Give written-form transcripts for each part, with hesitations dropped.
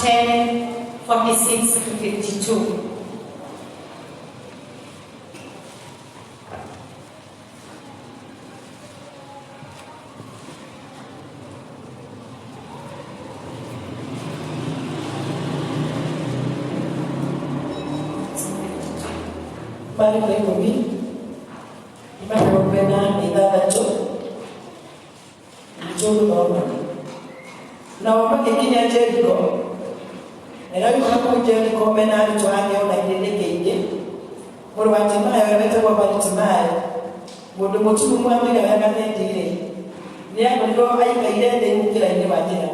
10:46 to 52. Mariko 16:46. Nĩtũgũthoma. Nao magĩkinya Jeriko, na rĩrĩa oimaga kũu Jeriko mena arutwo ake o na kĩrĩndĩ kĩingĩ, mũrũ wa Timayo ũrĩa wetagwo Baritimayo, mũndũ mũtumumu amĩgayaga thendi-rĩ, nĩakorirwo aikaire thĩ mũkĩra-inĩ wa njĩra.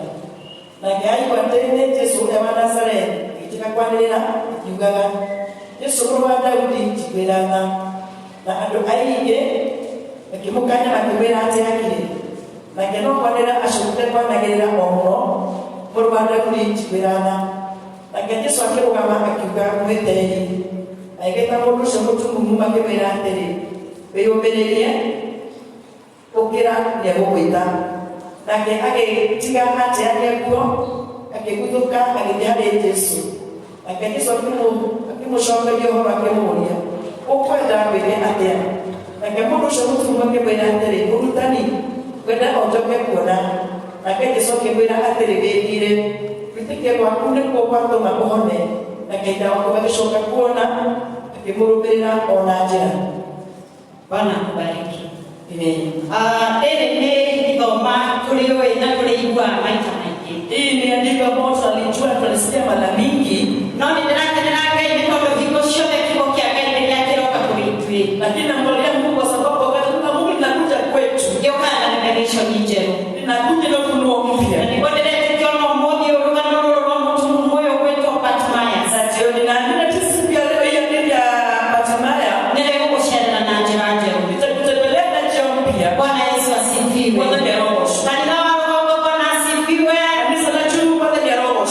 Nake aigua atĩ nĩ Jesũ ũrĩa wa Nazarethi, agĩtiga kwanĩrĩra akiugaga, "Jesũ mũrũ wa Daudi, njiguĩra tha." Na andũ aingĩ makĩmũkania makĩmwĩra atĩ akire. Nake no kwanĩrĩra acokire kwanagĩrĩra o mũno, "Mũrũ wa Daudi, njiguĩra tha." Nake Jesũ akĩrũgama akiuga, "Mwĩtei." Agĩĩta mũndũ ũcio mũtumumu akĩmwĩra atĩrĩ, "Wĩyũmĩrĩrie, ũkĩra, nĩegũgwĩta." Nake agĩtiga atĩ yake nguo, akĩguthũka agĩthiĩ harĩ Jesũ. Nake Jesũ akĩmũcookeria ũhoro akĩmũũria, "Ũkwenda ngwĩke atĩa?" Nake mũndũ ũcio mũtumumu akĩmwĩra atĩrĩ, "Mũrutani, ngwenda o njoke kuona." Nake Jesũ akĩmwĩra atĩrĩ, "Wĩthiĩre, gwĩtĩkia gwaku nĩkuo gwatũma ũhone." Na kahinda o kau agĩcoka kuona, akĩmũrũmĩrĩra o na njĩra. Bwana akubariki. Amen. Rĩrĩ nĩ ithoma tũrĩũĩ na tũrĩiguaga maita maingĩ. Hii ni andiko ambayo tunalijua, tunalisikia mara mingi, No nĩ ndĩrakenera Ngai nĩ tondũ hingo ciothe kiugo kĩa Ngai rĩrĩa kĩroka kũrĩ ithuĩ lakini namtolea Mungu kwa sababu wakati neno la Mungu linakuja kwetu, gĩũkaga na revelation njerũ. Linakuja na ufunuo Na mpya. nĩguo ndĩretĩkia ona ũmũthĩ rũgano rũrũ rwa mũtumumu ũyũ gwĩtwo Bartimaeus Na ndio ninaamini ati siku ya leo hii hadithi ya Bartimayo nĩ rĩgũgũcerera na njĩra njerũ. itakutembelea na njia mpya. Bwana Yesu asifiwe. Bwana ni Roho. Kanitha wa rũgongo, Bwana asifiwe. Kanisa la juu, Bwana ni Roho.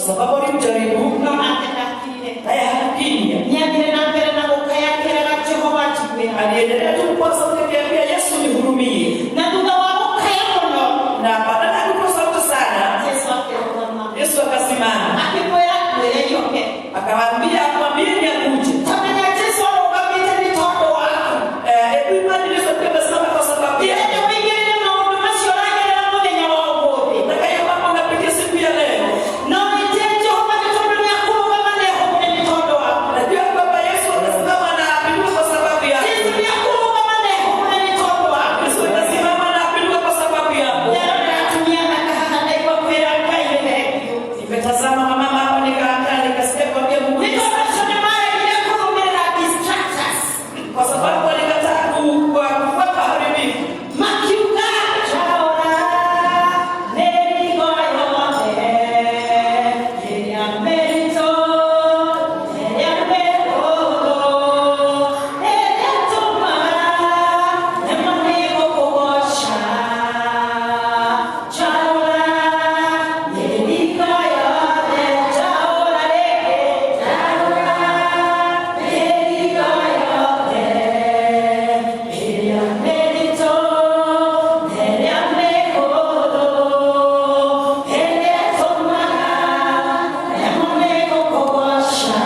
Sababu alimjaribu, No nake ndakirire. Naye hakukinya. Nĩathire na mbere na gũkaya akĩraga Jehova njiguĩra. Aliendelea tu kupaza sauti akiambia Yesu, nihurumie. Na thutha wa gũkaya mũno, Na badala ya kupaza sauti sana, Jesu akĩrũgama. Yesu akasimama, Akĩmwĩra, mwĩre yoke. Akawaambia, mwambieni akuje. Tamenya Jesu arũgamĩte nĩ tondũ waku. Hebu imagine Yesu akiwa amesimama kwa sababu yako. Ndĩrenda ũingĩrĩre maũndũ macio ũragerera mũthenya wa ũmũthĩ. Nataka hiyo mambo unapitia siku ya leo. No wĩtie Jehova nĩ tondũ nĩakũrũgama na ehũgũre nĩ tondũ waku. Najua kwamba Yesu atasimama na apindue kwa sababu yako. Jesu nĩakũrũgama na ehũgũre nĩ tondũ waku. Yesu atasimama na apindue kwa sababu yako. Nderorera atumia thaka haha ndaigua kwĩra Ngai nĩ thengiũ. Nimetazama mama hapa nikaangaa nikasikia kuambia Mungu Nĩ tondũ acio nĩmaregire kũrũmĩrĩra distractors. Kwa sababu walikataa kufuata uharibifu. Makiuga njaũra mĩrigo yothe ĩrĩa mĩritũ, ĩrĩa mĩhũthũ, ĩrĩa ĩtũmaga nyama nĩgũkũgooca. Njaũra mĩrigo yothe, njaũra rĩngĩ, njaũra mĩrigo yothe ĩrĩa mĩritũ, ĩrĩa mĩhũthũ, ĩrĩa ĩtũmaga nyama nĩgũkũgooca.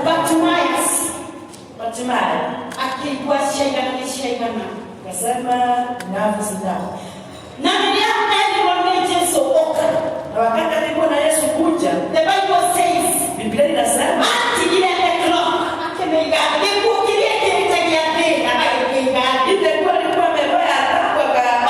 Bartimaeus Hatimaye akĩigua ciaigana nĩ ciaigana. Akasema enough is enough. Na rĩrĩa erirwo nĩ Jesu ũka, Na wakati alipoona Yesu kuja, the Bible says Biblia inasema atigire the cloak akĩmĩiga gĩkuũ kĩrĩa kĩrutagia thĩna agĩkĩiga thĩ. Ile nguo alikuwa amevaa ya taabu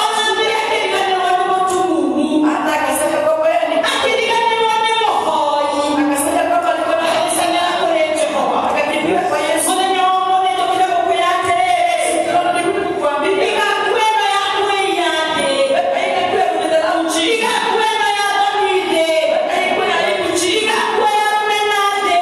Ona mbere akĩriganĩrwo nĩ mũtumumu, hata akasema kwamba yeye ni akĩriganĩrwo nĩ mũhoi, akasema kwamba alikuwa na agĩceng'era kũrĩ Jehova. Akakimbia kwa Yesu. Mũthenya wa ũmũthĩ njũkire gũkwĩra atĩrĩrĩ, Nilikuja kukuambia tiga nguo ĩno ya kwĩia thĩ, weka ile nguo ya kujidharau chini, tiga nguo ĩno ya thoni thĩ, weka ile nguo ya aibu chini, tiga nguo ya rũmena thĩ.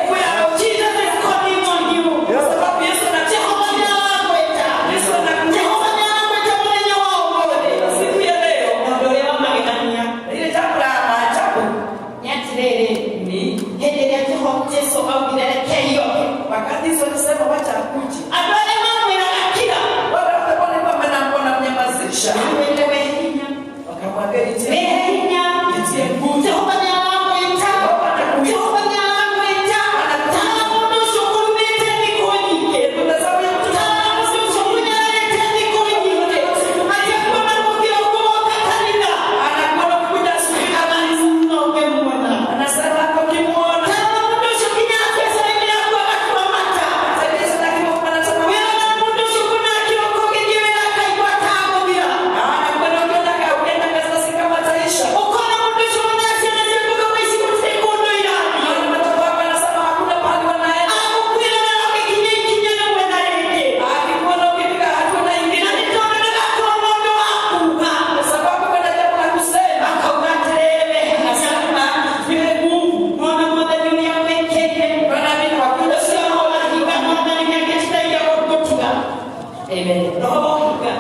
Nguo ya Jesus is calling on you. kwa sababu Yesu anakuja. Jehova nĩarakwĩta. Yesu anakuja Jehova nĩarakwĩta mũthenya wa ũmũthĩ. Siku ya leo. Na ũndũ ũrĩa wa magegania Na ile jambo la maajabu nĩ atĩrĩrĩ, ni hĩndĩ ĩrĩa Jehova Jesu augire rekei oke, wakati Yesu alisema wacha akuje, andũ arĩa mamwĩraga kira, wale wote walikuwa wanamnyamazisha, amwĩre we hinya, wakamwambia nitie we hinya, nitie nguvu. Jehova nĩarakwĩta, Jehova nĩarakwĩta. Tara mũndũ ũcio ũkũrumĩte thikũ nyingĩ. Tazama huyo mtu Tara mũndũ ũcio ũkũnyararĩte thikũ nyingĩ. Akĩkuona mũkĩroko woka kanitha, anakuona ukikuja asubuhi na ũngĩmuona. anasema hapo ukimwona Tara mũndũ ũcio nginya akĩcemania naku agakuramata. hata Yesu akimwona anasema Wĩra na mũndũ ũcio kuna kĩroko gĩthiĩ wĩra akaigua atagũthira. anakuona ukienda ukienda kazi kama taisha. Ũkona mũndũ ũcio ona ciana ciaku kama ici gũtirĩ kũndũ irathiĩ. Naona watoto wako anasema hakuna pahali wanaenda. Agũkwĩra na ũgĩkinya ikinya rĩmwe na rĩngĩ. Akikuona ukifika hatua na Na ingine, nĩ tondũ ndagakorwo na ũndũ wa kuuga. kwa sababu kuna jambo la kusema. Akauga atĩrĩrĩ, we hinya. Anasema vile nguvu Mwana mwathani ũrĩa wĩkĩte. Bwana mimi hakuna Ũcio roho wa hinga mwathani nĩangĩtũteithia gũtiga. Amen. Roho wa hinga.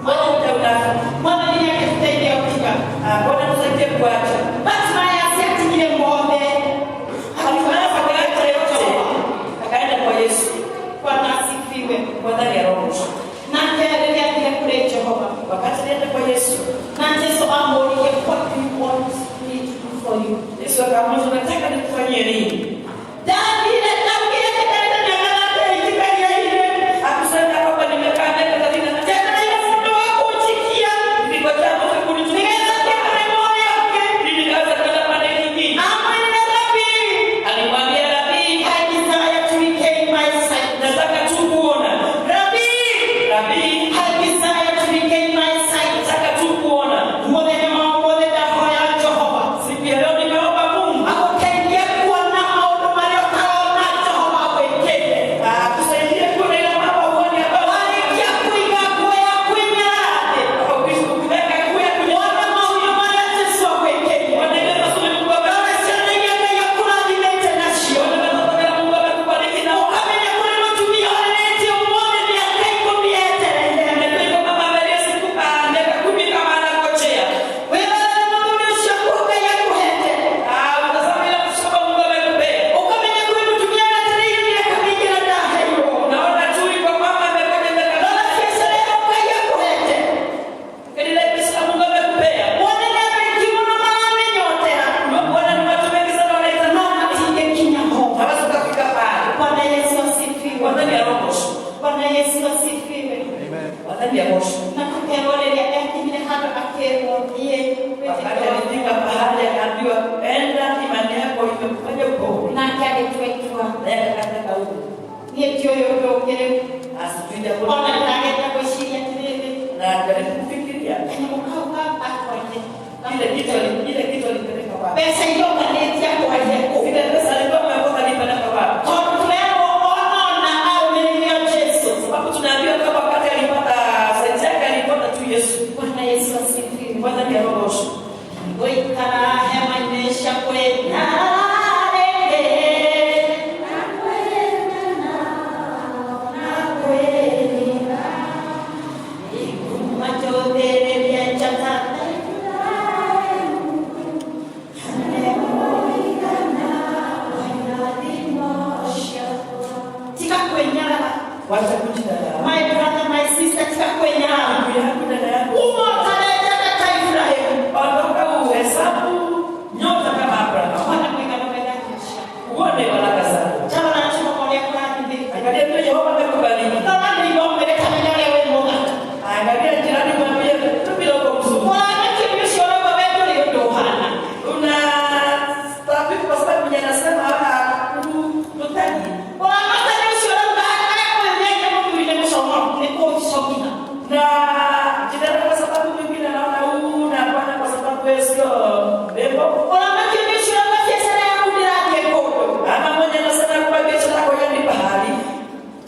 Bwana unafiki. Mwathani nĩangĩtũteithia gũtiga. Ah, Bwana tusaidie kuacha. Bartimaeus atigire mothe. Alianza akaacha yote. Akaenda kwa Yesu. Bwana asifiwe. Kwa ndani ya roho. Nake rĩrĩa athire kũrĩ Jehova, Wakati alienda kwa Yesu, na Jesu amũririe, "What do you want me to do for you?" Yesu akamuuliza unataka nikufanyie nini? Ndathire ndaugire njikarĩte mĩaka thate itikanyaire. Hakusema kwamba nimekaa miaka 35. Njetereire mũndũ wa kũnjikia Nilingojea mtu kunichukua. nĩgetha thiĩ kũrĩ mũrĩa ũngĩ. Ili nikaweza kwenda pande nyingine. Amwĩrire, "Rabii, Alimwambia Rabii, I desire to regain my sight." nataka tu kuona. Rabii, Rabii, I desire to regain my sight. Ũkerwo rĩrĩa ekinyire handũ akĩrwo thiĩ Wakati wĩtĩkio. Alifika pahali akaambiwa, enda, imani yako imekufanya upone. Nake agĩtua itua. Naye akakata kauli. Niĩ ndiũĩ ũndũ ũngĩ rĩu. Asijui jambo Ona ndĩrageria gwĩciria atĩrĩrĩ, na ajaribu kufikiria kanyamũ kau atwarire kile kitu alipeleka wapi? Mbeca iria ũnganĩtie atwarire kũ? Zile pesa alikuwa amekosa alipeleka wapi? Tondũ tũrerwo onona arũmĩrĩire Jesu. Sababu tunaambiwa kama wakati alipata saiti yake alipata tu Yesu. Bwana Yesu asifiwe. Kwanza ni arogosho. Gũikara hema-inĩ cia kwĩnyarĩrĩ na kwĩrira ikuma njũthĩrĩrie njata. Tiga kwĩnyarara. Wacha kujidharau. My brother, my sister, tiga kwĩnyarara. Ndugu yangu, dada yangu. Uma ũtarĩ ta Ibrahimu. Ondoka uhesabu nyota kama Abraham. Ona mũigana wa irathimo ciaku. Uone baraka zako. Tarora Jehova ũrĩa akũrathimĩte. Angalia vile Jehova amekubariki. Rora nĩigua ũmwĩre kamenya ũrĩa wĩ mũthaka. Angalia jirani mwambie tu vile uko mzuri. Mũrata ũcio ũrauga we ndũrĩ ũndũ ũhana. Unastaafiku kwa sababu mwenye anasema hakutaki. Mũramata ũcio ũrauga akwĩrĩte mũthuri nĩ mũcomoku nĩ kũcokina. Na jirani kwa sababu mwingine anaona huu na hapana kwa sababu wewe sio rembo. Mũramati ũcio ũrauga biacara yaku ndĩrathiĩ kũndũ. Ama mwenye anasema kuwa biashara yako haiendi pahali.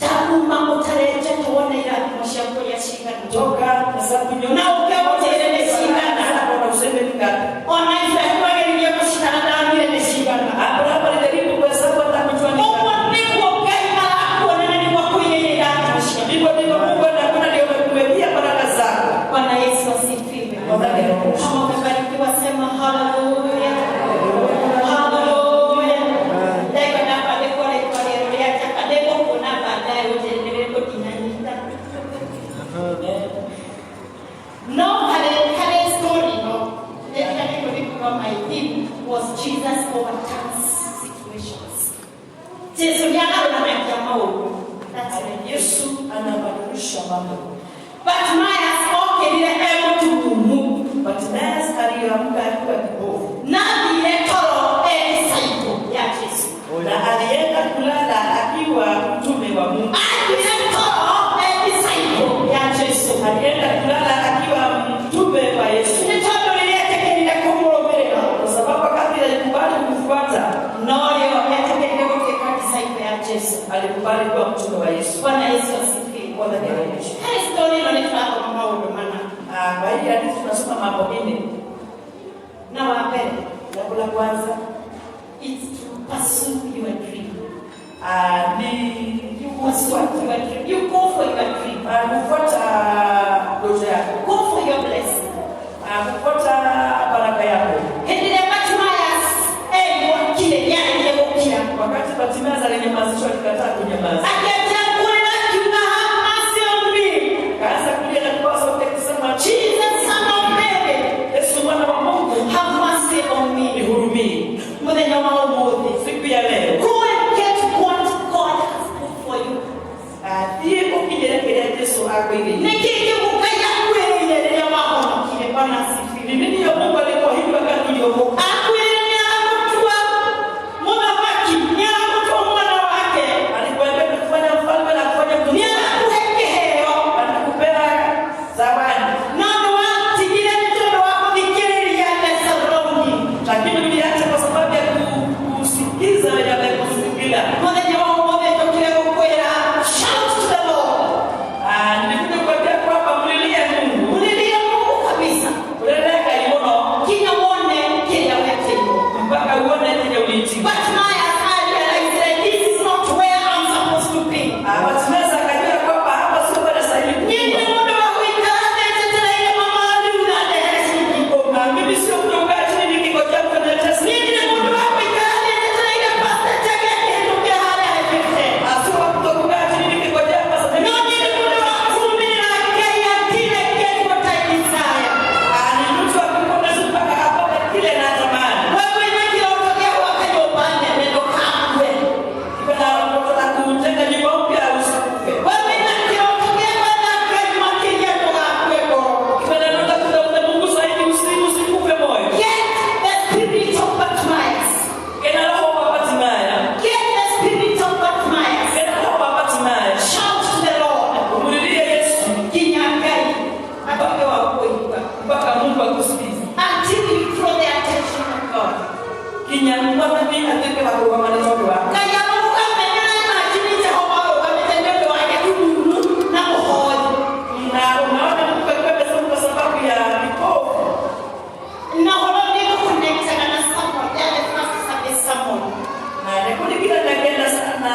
Tauma ũtarenjete wone irathimo ciaku ũrĩa cigana. Toka hesabu nyota. Na ũke ũnjĩre nĩ cigana. Na useme ni ngapi. Ona Ibrahimu ageririe gũcitara ndamire nĩ cigana. Abraham alijaribu kuhesabu hata kujua ni ngapi. Ũguo nĩguo Ngai arakuona na nĩguo akũigĩire irathimo ciaku. Ndivyo ndivyo Mungu anakuona ndio amekuwekea baraka zako. Bwana Yesu asifiwe. Bwana Yesu. Kama umebarikiwa sema haleluya. Haleluya. Ndaigua ndakwandĩkwo rĩtwa rĩerũ rĩa Jaka nĩngũkuona baadaye ũnjĩre nĩ rĩrĩkũ ndinanyita. No harĩ story no nĩndiganĩirwo nĩ kuga my theme was Jesus overturns situations. Jesu nĩagarũranagia maũndũ. That's it. Yesu anabadilisha mambo. Bartimaeus okĩrire e mũtumumu. Bartimaeus aliamka akiwa kipofu na athire toro e disciple ya Jesu. Na alienda kulala akiwa mtume wa Mungu. Athire toro e disciple ya Jesu. Alienda kulala akiwa mtume wa Yesu, Nĩ tondũ rĩrĩa etĩkĩrire kũmũrũmĩrĩra, kwa sababu wakati alikubali kumfuata, norĩo etĩkĩrire gũtuĩka disciple ya Jesu. Alikubali kuwa mtume wa Yesu. Bwana Yesu asifiwe. Bwana Yesu. Harĩ story ĩno nĩ tũrathoma maũndũ mana. Kwa hii hadithi tunasoma mambo minne. Na wa mbere, Jambo la kwanza, it's to pursue your dream. Ni You pursue your dream. You go for your dream. Kufuata ndoto yako, Go for your blessing. Kufuata baraka yako. Hĩndĩ ĩrĩa Bartimaeus erirwo akire nĩaregire gũkira. Wakati Bartimaeus alinyamazishwa, alikataa kunyamaza. Akĩanjia kũrĩra akiuga, "Have mercy on me." Akaanza kulia na kupaza sauti akisema, Jesus, Son of David, Yesu mwana wa Mungu, have mercy on me. Nihurumie. Mũthenya wa ũmũthĩ. Siku ya leo, Go and get what God has put for you. Thiĩ ũkinyĩre kĩrĩa Yesu akwĩrĩire. Nĩ kĩĩ kĩu Ngai akwĩrĩire rĩrĩa wahonokire? Bwana asifiwe. Ni nini hiyo Mungu alikuahidi wakati uliokoka? Akwĩrĩire nĩ aragũtua mũthamaki, nĩ aragũtua mwana wake. Alikuambia kufanya Mungu akusikize. Until you draw the attention of God. Kinya Mwathani atuĩke wa kũrũgama nĩ tondũ waku. Ngai arũgame, nĩũraimagine Jehova arũgamĩte nĩ ũndũ wa gĩtumumu na mũhoi. Na unaona Mungu akiwa amesimama kwa sababu ya vipofu. Na ũhoro nĩ gũconnectaga na sermon, ya the first Sunday sermon. Na nĩkũringithanagia na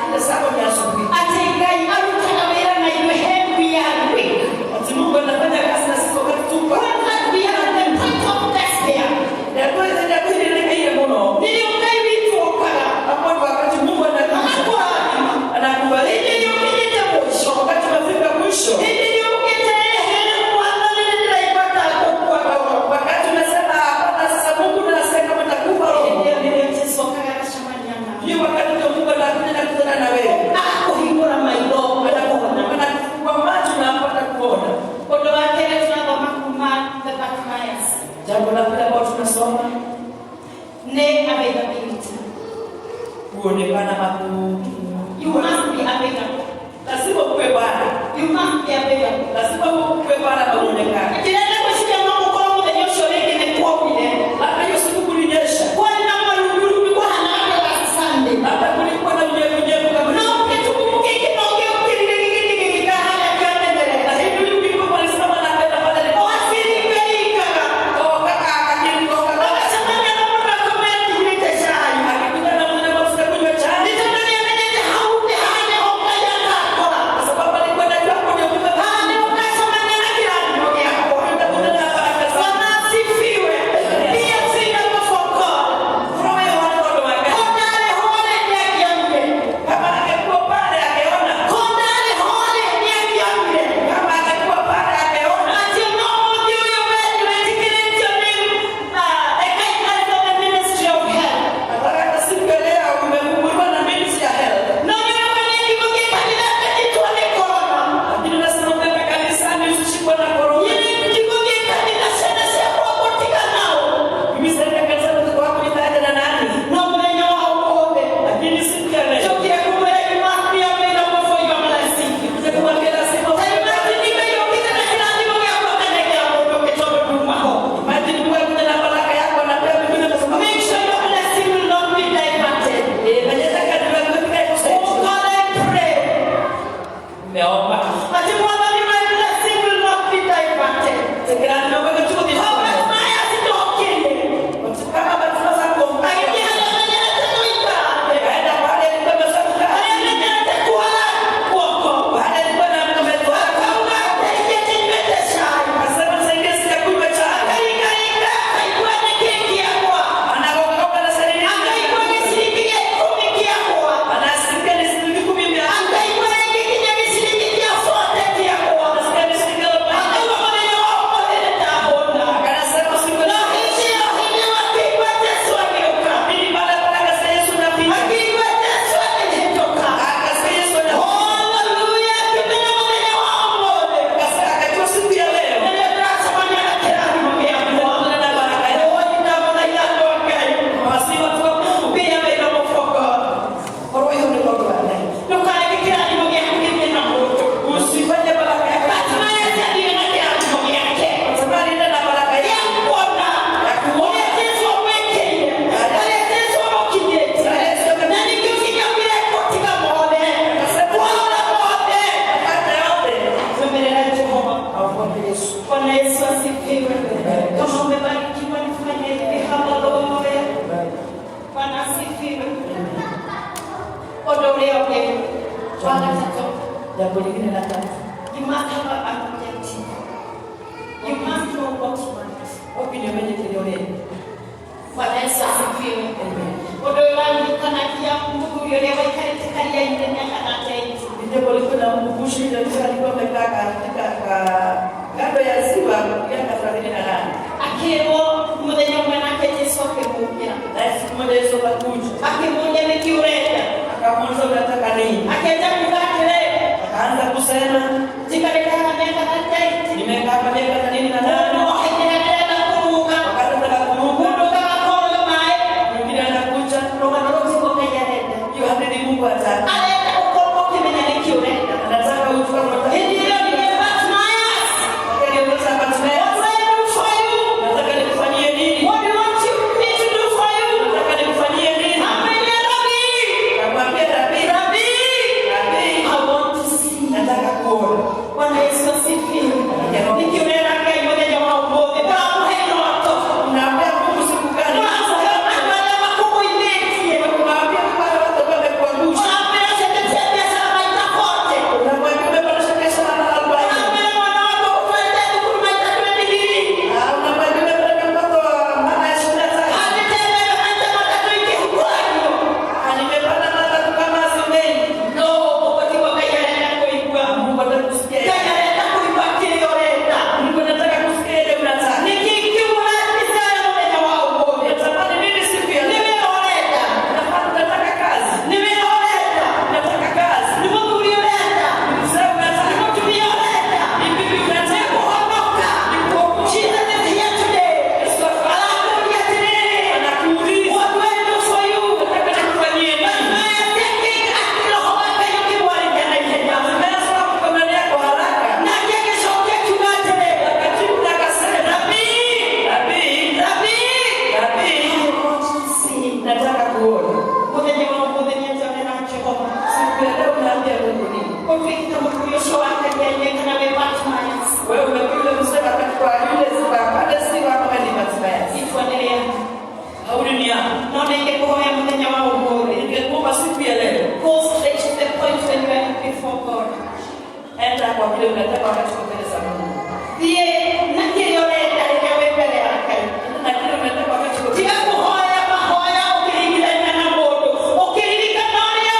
ile sermon ya asubuhi. Atĩ Ngai arutaga wĩra na ithuĩ when we are weak. Ati Mungu anafanya kazi na sisi wakati tuko. When we are at the point of despair. Nĩakwĩrĩire mũno. Nĩrĩo Ngai witũ okaga. Hapo ni wakati Mungu anakuja. Akakũrathima. Anakubariki. Hĩndĩ ĩrĩa ũkinyĩte mũico. Wakati umefika mwisho. Hĩndĩ ĩrĩa ũkĩte ehere Mwathani nĩndĩraigua ta ngũkua ngoro. Wakati unasema hapana, sasa Mungu nasema kama nitakufa roho. Hĩndĩ ĩyo nĩrĩo Jesũ okaga agacemania nawe. Hiyo wakati ndio Mungu anakuja na kukutana na wewe. Agakũhingũra maitho ũkona. Anakufungua macho na apata kuona. Ũndũ wa kerĩ tũrathoma kuma the Bartimaeus Jambo la pili ambalo tunasoma nĩ availability. kuonekana maku. You must be available. Lazima ukuwe Bwana. You must be available. Lazima ukuwe Bwana na uonekane. Ndĩrenda gwĩciria no gũkorwo mũthenya ũcio rĩngĩ nĩ kwaurire. Labda hiyo siku kulinyesha. Kwarĩ na marurumĩ kwahanaga last Sunday. Labda kulikuwa na unyevunyevu kama No gĩtumumu gĩkĩ no gĩũkĩrire gĩgĩthiĩ gĩgĩikara harĩa kĩamenyerete. Lakini huyu kipofu alisimama na akaenda pale O acirikaikaga. Oh, kaka akakiri Agacemania na mũndũ akometigĩte cai. Akikuta na mmoja ambao kunywa chai. Nĩ tondũ nĩamenyete hau nĩ harĩa ho Ngai akakora. Kwa sababu alikuwa anajua hapo ndio Mungu Haha nĩho ngacemania na kĩrathimo gĩakwa. atakutana na baraka zake. Bwana asifiwe. Be available for God. Roho ya watu wa Mungu. Kondarĩ hore nĩangĩonire. Kama angekuwa pale angeona. Kondarĩ hore nĩangĩonire. Kama angekuwa pale angeona. Atĩ no mũthĩ ũyũ we nĩwĩtĩkĩrĩtio nĩ the Ministry of Health. Nataka hata siku ya leo umefunguliwa na ministry ya health. No nĩũrĩ ngigo gĩ kanitha ndĩnyitwo nĩ corona. Lakini unasema kwenda kanisani usishikwe na corona. Niĩ ngigo gĩ kanitha ciana ciakwa gũtiga nao. Mimi sasa kanisani mtoto wako nitaja na nani? No mũthenya wa ũmũthĩ Lakini siku ya leo njũkire kũmwĩra you must be available for your blessing. kuja kumwambia lazima Ta imagine Ngai ũkĩte na kĩrathimo gĩakwa kana kĩa mũndũ ũngĩ tondũ nduma ho. Imagine Mungu akuja na baraka yako anapea mwingine kwa sababu Make sure your blessing will not be diverted. eh najeza katika katika Oh God, I pray. Nimeomba. Ati Mwathani, my blessing will not be diverted. Tekera niomba kitu How Bartimaeus ndokire. Kama Bartimaeus hakuomba. Agĩthiĩ harĩa amenyerete gũikara thĩ. Akaenda pale alikuwa amesoka. Harĩa amenyerete kuoha guoko. Baada alikuwa na ametoa. Akauga ndeithie nyuĩte cai. Akasema nisaidie sijakunywa chai. Akaringaringa akaigua nĩ kĩĩ kĩagwa. Anagonga na salini. Akaigua gĩciringi gĩa ikũmi kĩagwa. Anasikia ni shilingi 10 mia. Akaigua rĩngĩ nginya gĩciringi kĩa 40 kĩagwa. Anasikia ni shilingi 40. Akaigua mũthenya wa ũmũthĩ nĩndahũna. Akasema siku No hĩndĩ ĩyo hĩndĩ ĩyo akĩigua Jesũ agĩũka. pili baada ya pale akasikia Yesu anapita. Akĩigua Jesũ akĩhĩtũka. Akasikia Yesu anapita. Haleluya, akĩmenya mũthenya wa ũmũthĩ. Akasikia akajua siku ya leo. Nĩrĩo ndĩracemania na kĩrathimo gĩakwa. Nakutana na baraka yake. Oi, ndamũthaitha andũ a Ngai. Wasi watu wa Mungu. Be available for God. Roho hiyo ni kwa Bwana. Ndũkareke kĩrathimo gĩaku gĩthiĩ na mũndũ. Usifanye baraka yako. Bartimaeus athiire na kĩrathimo gĩake. Kwa sababu alienda na baraka yake. Gĩa kuona ũrĩa Jesũ amwĩkĩire, ũrĩa Jesũ amũkinyĩtie. Na nĩkĩo kĩngĩaugire gũtiga mothe, kũhũra mothe. Akata yote. Tũmĩrĩra Jehova. Aombe Yesu. Bwana Yesu asifiwe. Kama umebarikiwa nifanye hivi, haleluya. Bwana asifiwe. Ũndũ ũrĩa ũngĩ wa gatatũ, Jambo lingine la tatu. you must have an objective. You must know what you want. Okinyume kĩrĩa ũrenda. Bwana Yesu asifiwe. Ũndũ ũyũ ũrandirikanagia mũthuri ũrĩa waikarĩte karia-inĩ mĩaka 38. Ni jambo lilikuwa linamkumbusha yule mtu alikuwa amekaa katika kando ya ziwa miaka 38. Akĩrwo mũthenya ũmwe nake Jesũ akĩmũkĩra. Na siku moja Yesu akakuja. Akĩmũria nĩkĩ ũrenda. Akamuuliza unataka nini? Akĩanjia kuuga atĩrĩ, Akaanza kusema njikarĩte haha mĩaka 38. nimekaa hapa miaka 38. Mũndũ ohainĩ ndĩrenda kũrũga. Wakati nataka kuruka, Mũndũ ũgaga maĩ. mwingine anakuja. Rũgano rũu tiguo Ngai arenda. Hiyo hadithi Mungu hataki. Arenda ũkorwo ũkĩmenya nĩkĩ ũrenda. Anataka ujue unataka. Hĩndĩ ĩyo nĩ Bartimaeus. Wakati aliongoza Bartimaeus, Ũrenda wakati uko mbele za Mungu. Thiĩ na kĩrĩa ũrenda rĩrĩa wĩ mbere ya Ngai. Na kile unataka wakati uko Tiga kũhoya mahoya ũkĩringithania na mũndũ, ũkĩririkana ũrĩa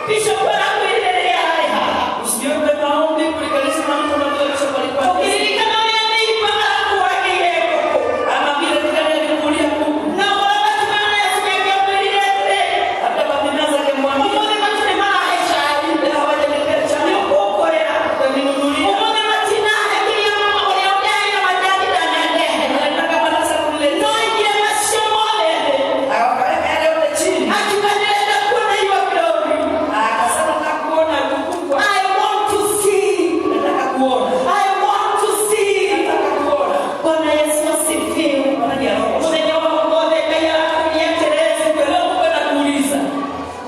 bishop arakwĩrire rĩrĩa arĩ haha, Usiombe maombi kulinganisha na mtu ambaye bishop alikuwa ũkĩririkana ũrĩa neighbor arakũragĩire ngũkũ. ama vile jirani alikuulia kuku. Na ũrona tumana Yesu angĩamwĩrire atĩrĩ, Hata Bartimayo angemwambia, ũmũthĩ matirĩ marahe cai, leo hawajanipea chai, nĩũkũngũrĩra. utaninunulia. Ũmũthĩ matinahe kĩrĩa mama ũrĩa ũndeheire majani ndanandehe. Nataka Manase kuniletea. No aigire macio mothe thĩ, Akaweka yale yote chini. akiuga ndĩrenda kuona your glory. Akasema nataka kuona utukufu wako. I want to see. Nataka kuona. I want to see. Nataka kuona. Bwana Yesu asifiwe. Bwana ni roho. Mũthenya wa ũmũthĩ Ngai arakũria atĩrĩ, Siku ya leo Mungu anakuuliza,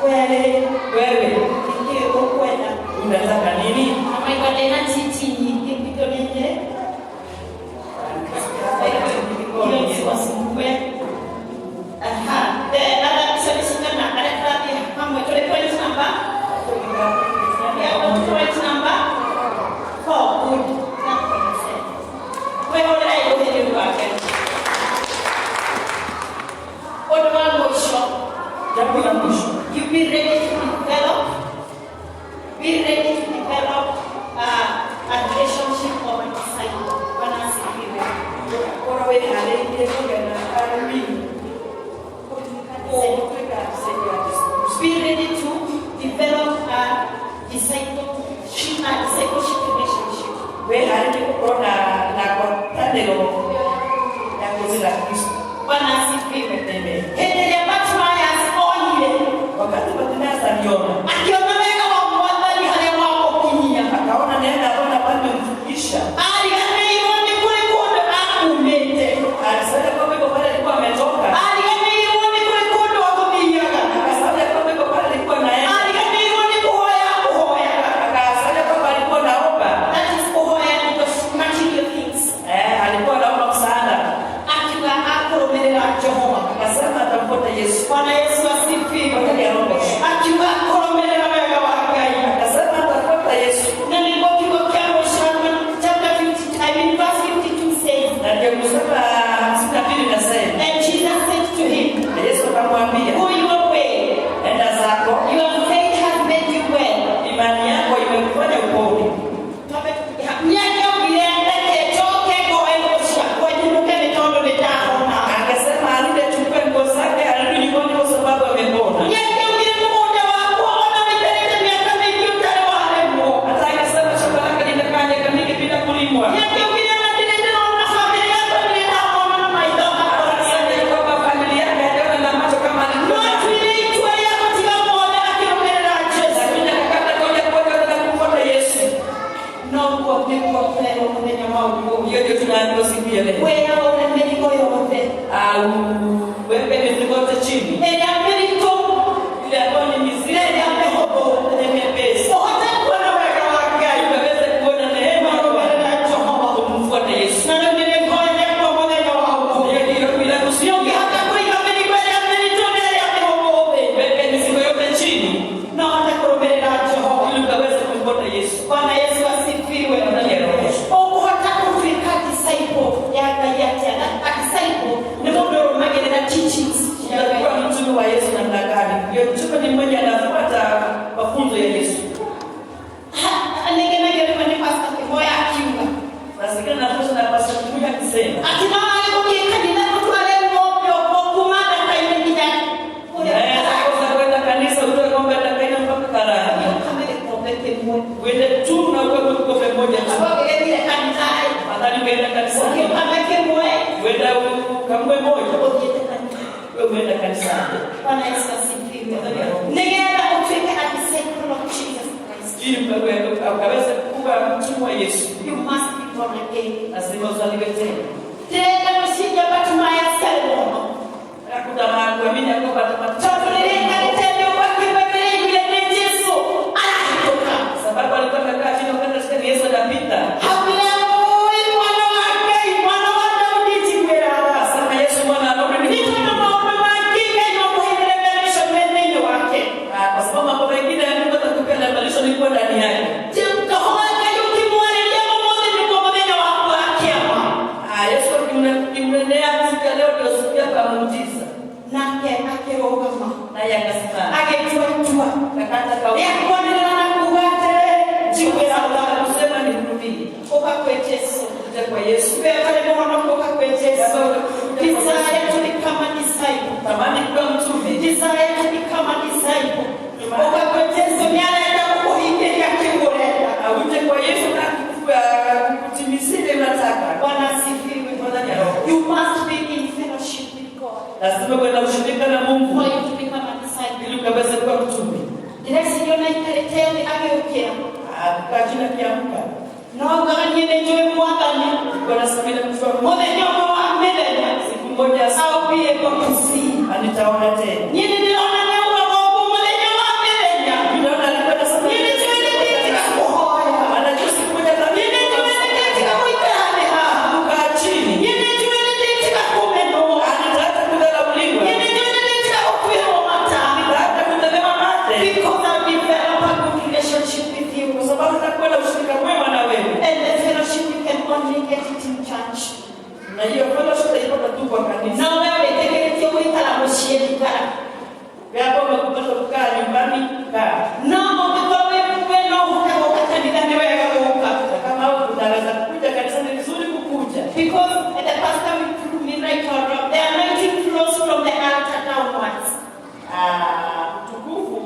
wewe wewe nĩkĩĩ ũkwenda? unataka nini? Na maigua ndĩna chichi nyingĩ indo nyingĩ. Hiyo isiwasumbue. Aha, the other bishop arĩa tũrathiĩ hamwe tũrĩ point number. Yeah, point number 4. Good. That point seven. Wĩhũrĩre ũhĩndĩru wake. Ũndũ wa mũico, Jambo la mwisho, you be ready to develop, be ready to develop a relationship of a disciple. Bwana asifiwe. bora wĩharĩirie kũgĩa na arũmini gũtuĩka disciple ya Yesu Kristo. Be ready to develop a discipleship, a discipleship relationship. Wĩharĩrie gũkorwo na ngwatanĩro ya kũrũmĩrĩra Kristo. Bwana asifiwe. Amen. Hĩndĩ ĩrĩa Bartimaeus onire, Wakati Bartimayo aliona, akiona wega wa Mwathani harĩa wamũkinyia, akaona neema ya Bwana ambayo imemfikisha, ariganĩirwo nĩ kũrĩ kũndũ akumĩte, alisema kwamba iko pale alikuwa ametoka, ariganĩirwo nĩ kũrĩ kũndũ agũthiaga, akasema kwamba iko pale alikuwa naenda, ariganĩirwo nĩ kũhoya akũhoyaga. akasema kwamba alikuwa naomba, That is kũhoya because material things. Alikuwa naomba msaada, Akiuga akũrũmĩrĩra Jehova. akasema atamfuata Yesu. Bwana Yesu asifiwe. Bwana ni roho. Akiuga akũrũmĩrĩra wega wa Ngai. Akasema atafuata Yesu. Na nĩguo kiugo kĩa mũico chapter 50, I mean verse 52 says, Na ndio kusema 52 inasema, and Jesus said to him, na Yesu akamwambia, go your way, enda zako, your faith has made you well. imani yako imekufanya upone. Nĩangiaugire reke njoke ngoe nguo ciakwa nyinũke nĩ tondũ nĩndahona. Akasema arudi achukue nguo zake arudi nyumbani kwa sababu amepona. Nĩangiaugire mũgũnda wakwa ona wĩikarĩte mĩaka mĩingĩ ũtarĩ warĩmwo. Hata akasema shamba lake litakaa miaka mingi bila kulimwa. Nĩangiaugire ona ndirĩ ndĩrona bamĩrĩ yakwa ndirĩ ndamona na maitho makwa. Akasema ya kwamba familia yake hajaona na macho kama No alikuwa. atuire itua rĩa gũtiga mothe akĩrũmĩrĩra Jesũ. Lakini akakata kauli ya kuacha na kumfuata Yesu. Noguo nĩguo tũrerwo mũthenya wa ũmũthĩ. Hiyo ndio tunaambiwa siku ya leo. Wĩyaũre mĩrigo yothe Uweke mizigo yote chini. ĩrĩa mĩritũ Ile ambayo ni na mizigo ĩrĩa mĩhũthũ, na mepesi. ũhote kuona wega wa Ngai. Ukaweze kuona neema ya Bwana Kũrũmĩrĩra Jehova. kumfuata Yesu. Na rĩu nĩrĩkoretwo mũthenya wa ũmũthĩ. Hiyo ndio bila kusikia. Ũngĩhota kũiga mĩrigo ĩrĩa mĩritũ na ĩrĩa mĩhũthũ thĩ, Weke mizigo yote chini no ũhote kũrũmĩrĩra Jehova. ili ukaweze kumfuata Yesu. Bwana Yesu asifiwe. Bwana ni roho. Ũkũhota gũtuĩka disciple ya Ngai atĩa? A disciple nĩ mũndũ ũrũmagĩrĩra teachings cia Ngai. Utakuwa mtume wa Yesu namna gani? Ndio mtume ni mmoja anafuata mafunzo ya Yesu. Nĩngenagio rĩmwe nĩ pastor akĩhoya akiuga Nasikia nafunzo na pastor mmoja akisema, atĩ no wage gũthiĩ kanitha ũtware ng'ombe ũguo kuma Ndakaine nginya kũrĩa naweza kosa kwenda kanisa utoe ng'ombe Ndakaine mpaka Karani. ũkame gĩkombe kĩmwe. Uende tu na uwe kikombe moja tu. Ũgĩgĩthiĩ kanitha Afadhali umeenda kanisani. ũgĩkame kĩmwe Uenda ukamwe moja. ũthiĩte kanitha. Wewe umeenda kanisani. Bwana Yesu asifiwe. Nĩgetha ũtuĩke a disciple of Jesus Christ, Ili ukaweze kuwa mtumwa wa Yesu. you must be born again. Lazima uzaliwe tena. Ndĩrenda gwĩciria Bartimaeus arĩ mũno. Hakutamaa kuamini ya kwamba atapata. Tondũ rĩrĩa aikarĩte nyũmba kĩmwe nĩaiguire nĩ Jesũ arahĩtũka. Sababu alikuwa amekaa chini wakati asikia ni Yesu anapita. Augire, "Ũĩ, mwana wa Ngai, mwana wa Daudi, njiguĩra tha." Akasema Yesu mwana wa Daudi Nĩ ni tondũ maũndũ mangĩ Ngai no mũheire revelation me thĩinĩ wake. Kwa sababu mambo mengine ya Mungu atakupea revelation iko ndani yake. Roho wa Ngai ũkĩmwarĩria Ajabu ya muujiza. Nake akĩrũgama. Naye akasimama. Agĩtua itua Akakata kauli. rĩa kwanĩrĩra na kuuga atĩrĩrĩ, njiguĩra tha. Kusema nihurumie. Ũka kwĩ Jesũ. Kuja kwa Yesu. Wewe ũtarĩ mũhonoku, ũka kwĩ Jesũ. Desire to become a disciple. Tamani kuwa mtume. Desire to become a disciple. Ũka kwĩ Jesũ, nĩarenda gũkũhingĩria kĩu ũrenda. Auje kwa Yesu na kukutimizia ile unataka. Bwana asifiwe. Bwana ni roho. You must be in fellowship with God Lazima uwe na ushirika na Mungu for you to become a disciple. ili ukaweze kuwa mtume. Ndĩreciria ona aikarĩte thĩ agĩũkĩra. Kukaa chini akiamka. No augaga niĩ nĩ njũĩ Mwathani. Alikuwa anasema ile mtu wa Mungu. Mũthenya ũmwe wa mĩthenya Siku moja I'll be able to see. Nitaona tena. Niĩ nĩ ndĩrona nĩ augaga ũguo mũthenya wa mĩthenya. Unaona alikuwa anasema Niĩ nĩ njũĩ nĩ ndĩtiga kũhoya. anajua siku moja Niĩ nĩ njũĩ nĩ ndĩtiga gũikara thĩ haha. kukaa chini. Niĩ nĩ njũĩ nĩ ndĩtiga kũmenwo. Anataka kudharauliwa. Niĩ nĩ njũĩ nĩ ndĩtiga gũtuĩrwo mata. Anataka kutemewa mate. Because I've developed a good relationship with you. Kwa sababu nitakuwa na ushirika mwema na wewe. And the fellowship, you can only get it in church. Na hiyo fellowship utaipata tu kwa kanisa. Na we wĩtĩkĩrĩtio gũikara mũciĩ, ikara. Wewe umekupata kukaa nyumbani, kaa. No ũngĩkorwo wĩ no ũhote gũka kanitha, nĩ wega gũka. Na kama unaweza kuja kanisani, ni vizuri kukuja. Because the pastor will prove me right or wrong. The anointing flows from the altar downwards. Ah, utukufu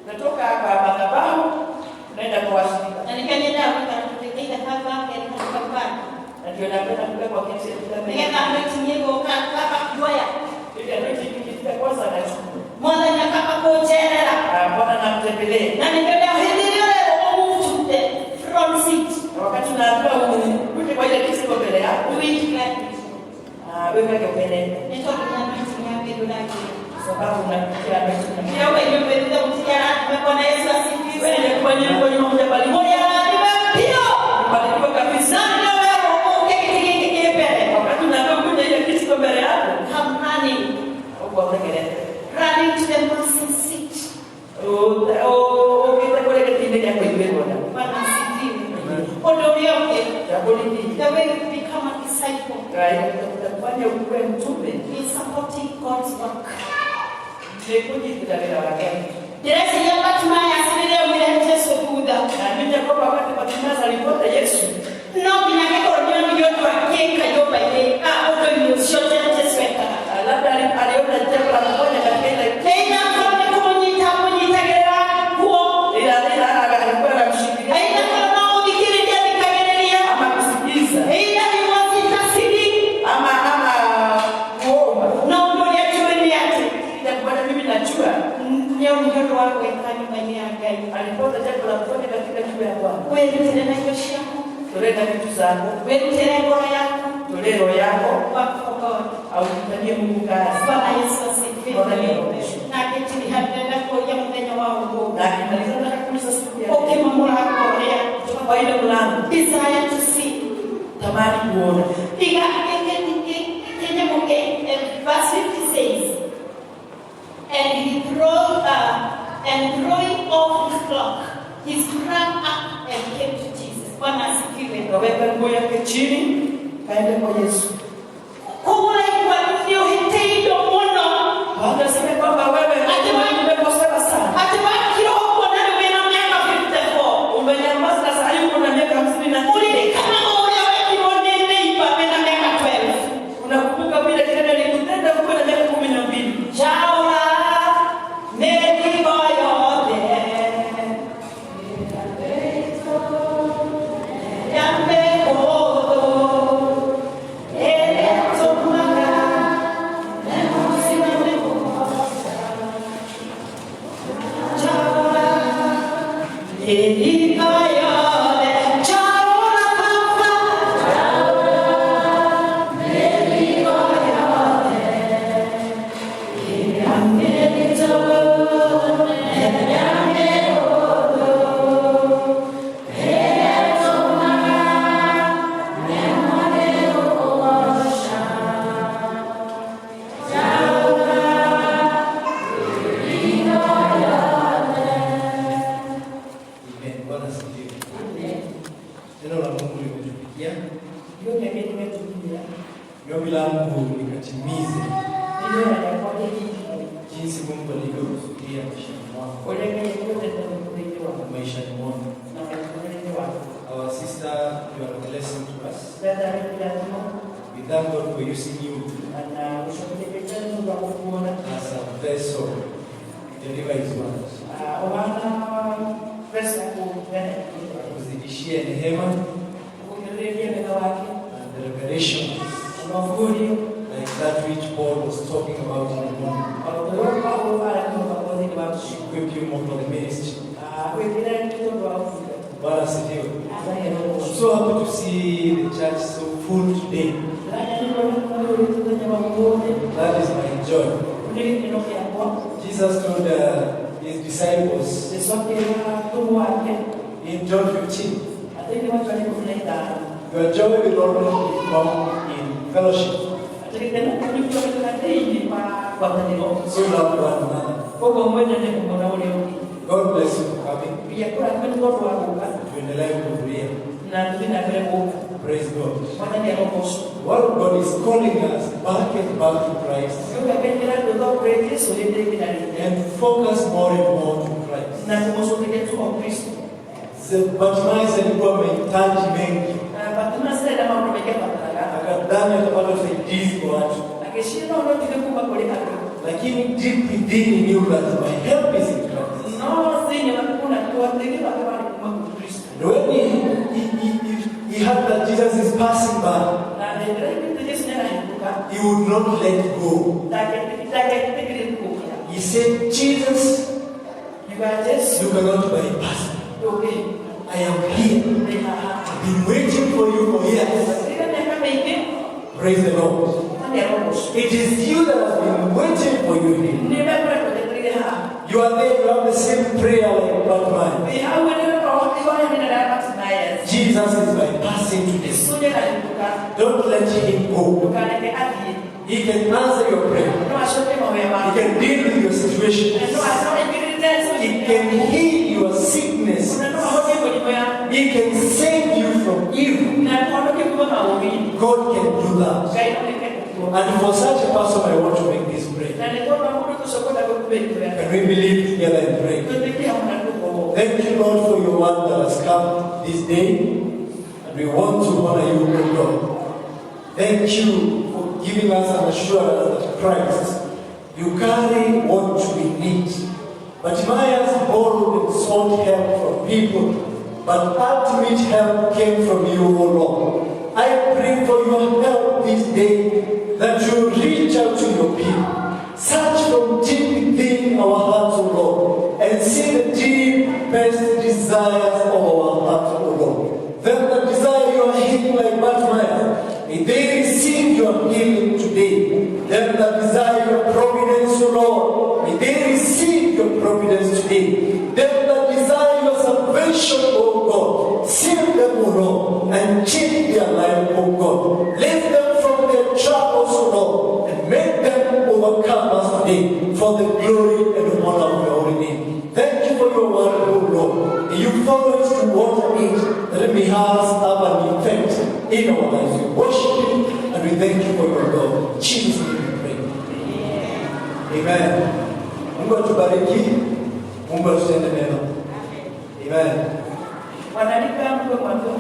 unatoka kwa madhabahu unaenda kwa washirika. Na nĩkĩo nyendaga gũikara tũtĩkĩire baba kerĩ kana baba. Na ndio napenda kukaa kwa kiti cha mbele. Nĩgetha anointing ĩgũka baba kuoya. Ili anointing ikifika kwanza anachukua. Mwathani akamba kũnjerera. Ah, Bwana anamtembelea. Na nĩkĩo hĩndĩ ĩrĩa ũrerwo move to the front seat. Na wakati unaambiwa ukuje kwa ile kiti iko mbele yako, Do it gladly. ah, wewe weke mbele Nĩ tondũ nĩ anointing ya Ngai ũragĩa. kwa sababu unapitia anointing ya Mungu. Ndĩrauga inyuĩ mwĩ thutha mũtirĩ arathime. Bwana Yesu asifiwe. Wewe ingekuwa nyinyi mko nyuma mjabarikiwa. Mũrĩ arathime biũ. Mbarikiwa kabisa. Na nĩrĩo werwo ũke gĩtĩ gĩkĩ kĩ mbere. Wakati unaambiwa ukuje ile kiti iko mbele yako, Come running. huko utekeleze. Running to the mercy seat. Ukite kule gĩtĩ-inĩ gĩa kũiguĩrwo tha. Bwana asifiwe. Ũndũ ũrĩa ũngĩ, Jambo lingine, the way you become a disciple utakufanya ukuwe mtume is supporting God's work. ni kunyitĩrĩra wĩra wa Ngai. Ndĩreciria Bartimayo rĩrĩa aumire Jesũ thutha. Naamini ya kwamba wakati Bartimayo alifuata Yesu, No nginya angĩkorwo nĩonire ũndũ angĩka nyũmba-inĩ, ũndũ-inĩ ũcio Jesũ ekaga. Labda aliona jambo la kufanya katika ile Either akorwo nĩ kũmũnyita amũnyitagĩrĩra nguo, ila ila alikuwa anamshikilia either akorwo no gũthikĩrĩria athikagĩrĩria, ama kusikiza either he was interceding, ama kuomba. no ũndũ ũrĩa njũĩ nĩ atĩ Ila mimi najua nĩonire ũndũ wa gwĩka nyũmba-inĩ ya Ngai. alipata jambo la kufanya katika nyumba ya Bwana. Wĩrutĩre na indo ciaku, Tolea vitu zako, wĩrutĩre ngoro yaku, tolee roho yako, work for God. au mfanyie Mungu kazi. Bwana Yesu asifiwe. Bwana ni mwema. Na akĩtiriha ndĩrenda kũria mũthenya wa ũmũthĩ. Na akimaliza nataka kuuliza siku ya leo, Ũkiuma mũrango ũrĩa, kutoka kwa ile mlango, desire to see. Tamani kuona. Iga verse 50 says, and he and throwing off his cloak, he sprang up and came to Jesus. Bwana asifiwe. Akaweka nguo yake chini, kaenda kwa Yesu. Kũgũra nĩ ũhĩtĩirio mũno. Baada aseme kwamba wewe umekosewa sana. Atĩ wakira ũguo na rĩu wĩna mĩaka 54. Umenyamaza na saa hii uko na miaka 54. Ũririkanaga ũrĩa wekirwo nĩ neighbor wĩna mĩaka 12. Unakumbuka vile tena nilikutenda uko na miaka 12. Njaũra mĩrigo yothe ya mĩhũthũ ĩrĩa ĩtũmaga ũsimame kũgoca. Njaũra mĩrigo yothe, njaũra Baba, njaũra mĩrigo yothe. Amen. Bwana asifiwe. Neno la Mungu limetufikia. Ndio nimetukia. Ni ombi langu nikatimize. Ihoya rĩakwa rĩhingio. Jinsi Mungu alivyokusudia maishani mwako, Ũrĩa Ngai ekwendete mũtũũrĩre-inĩ waku maishani mwako. na mũtũũrĩre-inĩ waku. Our sister, you are a blessing to us. Brother, kĩrathimo. We thank God for using you Na gũcokeria nĩ ũndũ wa gũkuona. As a vessel to deliver His word. Ũhana vessel kũheana. Akuzidishie neema Gũkĩrĩrĩria wega wake and the revelations na ũguũrio like that which Paul was talking about in the morning. O ta ũrĩa Paulo arakiuga thĩinĩ wa rũciũ. Equip you more for the ministry. Wĩkĩre nĩ tondũ wa ũtungata. Bwana asifiwe. Mwathani I'm arogocwo. so happy to see the church so full today. Ndĩranya nĩ kuona kũrĩ mũthenya wa ũmũthĩ. That is my joy. Nĩ gĩkeno gĩakwa. Jesus told his disciples Jesũ akĩra atũmwo ake in John 15, thĩinĩ wa Johana 15, "Your joy will always be found in fellowship." Atĩ gĩkeno kĩu kĩonekaga thĩinĩ wa ngwatanĩro. So love one another. Koguo mwendane ũmwe na ũrĩa ũngĩ. God bless you for coming. Ngai akũrathime nĩ tondũ wa gũka. Tuendelee kuhudhuria. Na tũthiĩ na mbere gũka. Praise God. Mwathani arogocwo. What God is calling us back and back to Christ Kiugo kĩa kĩratwĩta kũrĩ Jesũ hĩndĩ ĩngĩ na rĩngĩ. And focus more and more to Christ. Na tũmũcokerie tu o Kristo. Bartimaeus alikuwa mahitaji mengi, Na Bartimaeus arenda maũndũ maingĩ abataraga. Akadhani atapata usaidizi kwa watu, Agĩciria no ũteithio kuma kũrĩ andũ. Lakini deep within he knew that my help is in Christ. No thĩinĩ wake kuna ũteithio wake warĩ kuma kwĩ Kristo. And when he heard that Jesus is passing by, Na hĩndĩ ĩrĩa aiguĩte Jesũ nĩarahĩtũka, he would not let go. Ndangĩetĩkĩrire gũkira. He said, "Jesus, Akiuga Jesũ, you cannot bypass me. Ndũngĩhĩtũka. I am here. Ndĩ haha. I've been waiting for you for years." Rĩrĩa mĩaka mĩingĩ, Praise the Lord. Mwathani arogocwo. It is you that has been waiting for you here. Nĩ mekoretwo njetereire haha. You are there, you have the same prayer like Bartimaeus. Wĩ hau nĩ ihoya rĩrĩa rĩa Bartimaeus. Jesus is bypassing today. Jesũ nĩarahĩtũka. Don't let him go. Ndũkareke athiĩ. He can answer your prayer. No acokie mahoya He maku. can deal with your situation. Na no aingĩrĩre He can heal your sickness. Na no ahonie mĩrimũ yaku. He can save you from evil. Na akũhonokie kuma maũru-inĩ. God can do that. Ngai no eke ũguo. And for such a person, I want to make this prayer. Na nĩ tondũ wa mũndũ ũcio ngwenda gũkuĩra. Can we believe together and pray? Twĩtĩkie hamwe na tũhoe. Thank you, Lord, for your word that has come this day. And we want to honor you, O God. Thank you for giving us an assurance that Christ, you carry what we need. Bartimaeus borrowed and sought help from people, but ultimate help came from you, O Lord. I pray for your help this day, that you reach out to your people. Search from deep within our hearts, O Lord, and see the deepest desires of our hearts, O Lord. Them that desire your healing like Bartimaeus, may they receive your healing today. Them that desire your providence, O Lord, may they receive your providence today. Them that desire your salvation, O God, save them, O Lord, and change their life, O God. Lift them from their troubles, O Lord, and make them overcomers today for the glory and honor of your holy name. Thank you for your word, O Lord. May you follow it to water it, that it may have an effect in our lives. We worship you and we thank you for your love. In Jesus' name we pray. Amen. Mungu atubariki. Mungu atutende mema. Amen. Mwathani amwe mwake.